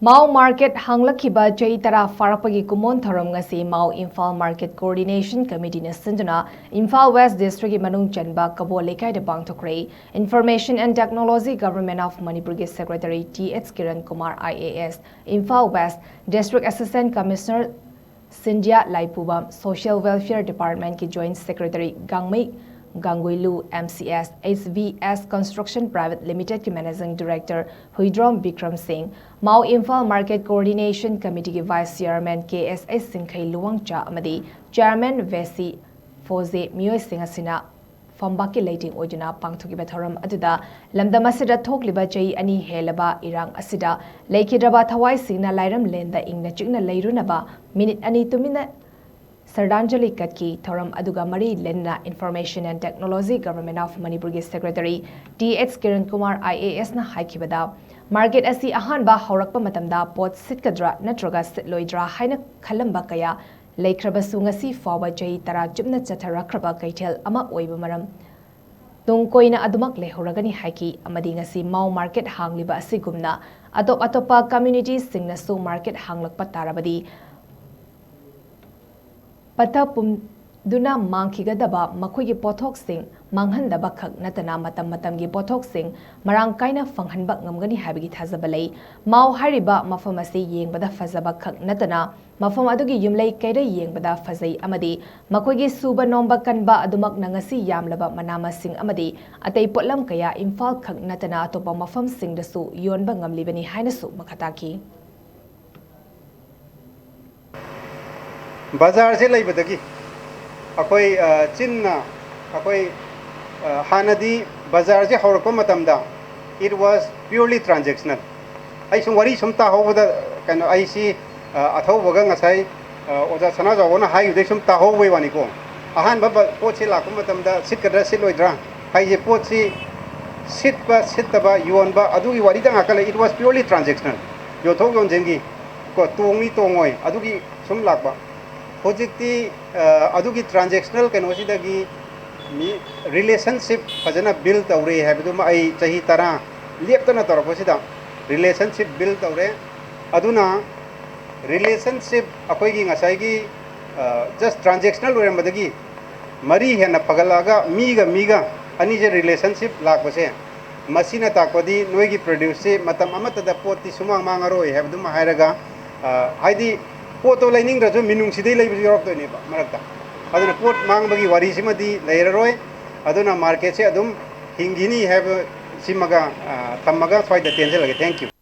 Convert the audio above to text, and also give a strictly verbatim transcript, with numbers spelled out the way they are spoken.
ꯃꯥꯎ market ꯍꯥꯡꯂꯛꯈꯤꯕ ꯆꯍꯤ ꯇꯔꯥ ꯐꯥꯔꯛꯄꯒꯤ ꯀꯨꯝꯑꯣꯟ ꯊꯧꯔꯝ ꯉꯁꯤ ꯃꯥꯎ ꯏꯝꯐꯥꯜ ꯃꯥꯔꯀꯦꯠ ꯀꯣꯑꯣꯔꯗꯤꯅꯦꯁꯟ ꯀꯃꯤꯇꯤꯅ ꯁꯤꯟꯗꯨꯅ ꯏꯝꯐꯥꯜ ꯋꯦꯁ ꯗꯤꯁꯇ꯭ꯔꯤꯛꯀꯤ ꯃꯅꯨꯡ ꯆꯟꯕ ꯀꯕꯣ ꯂꯩꯀꯥꯏꯗ ꯄꯥꯡꯊꯣꯛꯈ꯭ꯔꯦ꯫ Information and Technology Government of ꯃꯅꯤꯄꯨꯔꯒꯤ secretary T H Kiran Kumar I A S, Imphal west district assistant commissioner Sindhiya Laipubam, social welfare ꯗꯤꯄꯥꯔꯠꯃꯦꯟꯠꯀꯤ joint secretary Gangmei Gangguilu, M C S H V S construction private ꯂꯤꯃꯤꯇꯦꯗꯀꯤ managing director Huidrom Bikram Singh, Mao Imphal market coordination ꯀꯃꯤꯇꯤꯒꯤ vice chairman K S H ꯁꯤꯡꯈꯩ ꯂꯨꯋꯥꯡꯆꯥ ꯑꯃꯗꯤ chairman ꯚꯦꯁꯤ ꯐꯣꯖꯦ ꯃꯤꯑꯣꯏꯁꯤꯡ ꯑꯁꯤꯅ ꯐꯝꯕꯥꯛꯀꯤ ꯂꯩꯇꯦꯡ ꯑꯣꯏꯗꯨꯅ ꯄꯥꯡꯊꯣꯛꯈꯤꯕ ꯊꯧꯔꯝ ꯑꯗꯨꯗ ꯂꯝꯗꯝ ꯑꯁꯤꯗ ꯊꯣꯛꯂꯤꯕ ꯆꯍꯤ ꯑꯅꯤ ꯍꯦꯜꯂꯕ ꯏꯔꯥꯡ ꯑꯁꯤꯗ ꯂꯩꯈꯤꯗ꯭ꯔꯕ ꯊꯋꯥꯏꯁꯤꯡꯅ ꯂꯥꯏꯔꯝꯂꯦꯟꯗ ꯏꯪꯅ ꯆꯤꯛꯅ ꯂꯩꯔꯨꯅꯕ ꯃꯤꯅꯤꯠ ꯑꯅꯤ ꯇꯨꯃꯤꯟꯅ ꯁ꯭ꯔꯗꯥꯟꯖꯂꯤ ꯀꯠꯈꯤ꯫ ꯊꯧꯔꯝ ꯑꯗꯨꯒ ꯃꯔꯤ ꯂꯩꯅꯅ Information and Technology Government of ꯃꯅꯤꯄꯨꯔꯒꯤ secretary T H Kiran Kumar I A ꯑꯦꯁꯅ ꯍꯥꯏꯈꯤꯕꯗ, ꯃꯥꯔꯀꯦꯠ ꯑꯁꯤ ꯑꯍꯥꯟꯕ ꯍꯧꯔꯛꯄ ꯃꯇꯝꯗ ꯄꯣꯠ ꯁꯤꯠꯀꯗ꯭ꯔꯥ ꯅꯠꯇ꯭ꯔꯒ ꯁꯤꯠꯂꯣꯏꯗ꯭ꯔꯥ ꯍꯥꯏꯅ ꯈꯜꯂꯝꯕ ꯀꯌꯥ ꯂꯩꯈ꯭ꯔꯕꯁꯨ, ꯉꯁꯤ ꯐꯥꯎꯕ ꯆꯍꯤ ꯇꯔꯥ ꯆꯨꯞꯅ ꯆꯠꯊꯔꯛꯈ꯭ꯔꯕ ꯀꯩꯊꯦꯜ ꯑꯃ ꯑꯣꯏꯕ ꯃꯔꯝ ꯇꯨꯡ ꯀꯣꯏꯅ ꯑꯗꯨꯃꯛ ꯂꯩꯍꯧꯔꯒꯅꯤ ꯍꯥꯏꯈꯤ꯫ ꯑꯃꯗꯤ ꯉꯁꯤ ꯃꯥꯎ ꯃꯥꯔꯀꯦꯠ ꯍꯥꯡꯂꯤꯕ ꯑꯁꯤꯒꯨꯝꯅ ꯑꯇꯣꯞ ꯑꯇꯣꯞꯄ ꯀꯝꯃ꯭ꯌꯨꯅꯤꯇꯤꯁꯤꯡꯅꯁꯨ ꯃꯥꯔꯀꯦꯠ ꯍꯥꯡꯂꯛꯄ ꯇꯥꯔꯕꯗꯤ ꯄꯠꯊ ꯄꯨꯝꯗꯨꯅ ꯃꯥꯡꯈꯤꯒꯗꯕ ꯃꯈꯣꯏꯒꯤ ꯄꯣꯠꯊꯣꯛꯁꯤꯡ ꯃꯥꯡꯍꯟꯗꯕ ꯈꯛ ꯅꯠꯇꯅ ꯃꯇꯝ ꯃꯇꯝꯒꯤ ꯄꯣꯠꯊꯣꯛꯁꯤꯡ ꯃꯔꯥꯡ ꯀꯥꯏꯅ ꯐꯪꯍꯟꯕ ꯉꯝꯒꯅꯤ ꯍꯥꯏꯕꯒꯤ ꯊꯥꯖꯕ ꯂꯩ꯫ ꯃꯥꯎ ꯍꯥꯏꯔꯤꯕ ꯃꯐꯝ ꯑꯁꯤ ꯌꯦꯡꯕꯗ ꯐꯖꯕ ꯈꯛ ꯅꯠꯇꯅ ꯃꯐꯝ ꯑꯗꯨꯒꯤ ꯌꯨꯝꯂꯩ ꯀꯩꯔꯩ ꯌꯦꯡꯕꯗ ꯐꯖꯩ ꯑꯃꯗꯤ ꯃꯈꯣꯏꯒꯤ ꯁꯨꯕ ꯅꯣꯝꯕ ꯀꯟꯕ ꯑꯗꯨꯃꯛꯅ ꯉꯁꯤ ꯌꯥꯝꯂꯕ ꯃꯅꯥ ꯃꯁꯤꯡ ꯑꯃꯗꯤ ꯑꯇꯩ ꯄꯣꯠꯂꯝ ꯀꯌꯥ ꯏꯝꯐꯥꯜ ꯈꯛ ꯅꯠꯇꯅ ꯑꯇꯣꯞꯄ ꯃꯐꯝꯁꯤꯡꯗꯁꯨ ꯌꯣꯟꯕ ꯉꯝꯂꯤꯕꯅꯤ ꯍꯥꯏꯅꯁꯨ ꯃꯈꯥ ꯇꯥꯈꯤ꯫ ꯕꯖꯥꯔꯁꯦ ꯂꯩꯕꯗꯒꯤ ꯑꯩꯈꯣꯏ, ꯑ, ꯆꯤꯟꯅ ꯑꯩꯈꯣꯏ, ꯑ, ꯍꯥꯟꯅꯗꯤ ꯕꯖꯥꯔꯁꯦ ꯍꯧꯔꯛꯄ ꯃꯇꯝꯗ it was purely transactional꯫ ꯑꯩ ꯁꯨꯝ ꯋꯥꯔꯤ ꯁꯨꯝ ꯇꯥꯍꯧꯕꯗ, ꯀꯩꯅꯣ, ꯑꯩꯁꯤ, ꯑ, ꯑꯊꯧꯕꯒ ꯉꯁꯥꯏ, ꯑ, ꯑꯣꯖꯥ ꯁꯅꯥꯖꯥꯎꯕꯅ ꯍꯥꯏꯈꯤꯕꯗꯩ ꯁꯨꯝ ꯇꯥꯍꯧꯕꯩ ꯋꯥꯅꯤꯀꯣ꯫ ꯑꯍꯥꯟꯕ ꯕ-, ꯄꯣꯠꯁꯤ ꯂꯥꯛꯄ ꯃꯇꯝꯗ ꯁꯤꯠꯀꯗ꯭ꯔꯥ ꯁꯤꯠꯂꯣꯏꯗ꯭ꯔꯥ ꯍꯥꯏꯁꯦ, ꯄꯣꯠꯁꯤ ꯁꯤꯠꯄ ꯁꯤꯠꯇꯕ ꯌꯣꯟꯕ ꯑꯗꯨꯒꯤ ꯋꯥꯔꯤꯗ ꯉꯥꯛꯇ ꯂꯩ꯫ It was purely transactional꯫ ꯌꯣꯟꯊꯣꯛ ꯌꯣꯟꯁꯤꯟꯒꯤ ꯀꯣ, ꯇꯣꯡꯅꯤ ꯇꯣꯡꯉꯣꯏ ꯑꯗꯨꯒꯤ ꯁꯨꯝ ꯂꯥꯛꯄ꯫ ꯍꯧꯖꯤꯛꯇꯤ, ꯑ, ꯑꯗꯨꯒꯤ transactional ꯀꯩꯅꯣꯁꯤꯗꯒꯤ ꯃꯤ relationship ꯐꯖꯅ build ꯇꯧꯔꯦ ꯍꯥꯏꯕꯗꯨꯃ ꯑꯩ ꯆꯍꯤ ꯇꯔꯥ ꯂꯦꯞꯇꯅ ꯇꯧꯔꯛꯄꯁꯤꯗ relationship build ꯇꯧꯔꯦ꯫ ꯑꯗꯨꯅ relationship ꯑꯩꯈꯣꯏꯒꯤ ꯉꯁꯥꯏꯒꯤ just transactional ꯑꯣꯏꯔꯝꯕꯗꯒꯤ ꯃꯔꯤ ꯍꯦꯟꯅ ꯐꯒꯠꯂꯛꯑꯒ ꯃꯤꯒ ꯃꯤꯒ ꯑꯅꯤꯁꯦ relationship ꯂꯥꯛꯄꯁꯦ, ꯃꯁꯤꯅ ꯇꯥꯛꯄꯗꯤ ꯅꯣꯏꯒꯤ produceꯁꯦ ꯃꯇꯝ ꯑꯃꯠꯇꯗ ꯄꯣꯠꯇꯤ ꯁꯨꯃꯥꯡ ꯃꯥꯡꯉꯔꯣꯏ ꯍꯥꯏꯕꯗꯨꯃ ꯍꯥꯏꯔꯒ, ꯍꯥꯏꯗꯤ ꯄꯣꯠꯇꯣ ꯂꯩꯅꯤꯡꯗ꯭ꯔꯁꯨ ꯃꯤꯅꯨꯡꯁꯤꯗꯩ ꯂꯩꯕꯁꯨ ꯌꯥꯎꯔꯛꯇꯣꯏꯅꯦꯕ ꯃꯔꯛꯇ꯫ ꯑꯗꯨꯅ ꯄꯣꯠ ꯃꯥꯡꯕꯒꯤ ꯋꯥꯔꯤꯁꯤꯃꯗꯤ ꯂꯩꯔꯔꯣꯏ꯫ ꯑꯗꯨꯅ marketꯁꯦ ꯑꯗꯨꯝ ꯍꯤꯡꯈꯤꯅꯤ ꯍꯥꯏꯕꯁꯤꯃꯒ ꯊꯝꯃꯒ ꯁ꯭ꯋꯥꯏꯗ ꯇꯦꯟꯁꯤꯜꯂꯒꯦ꯫ Thank you꯫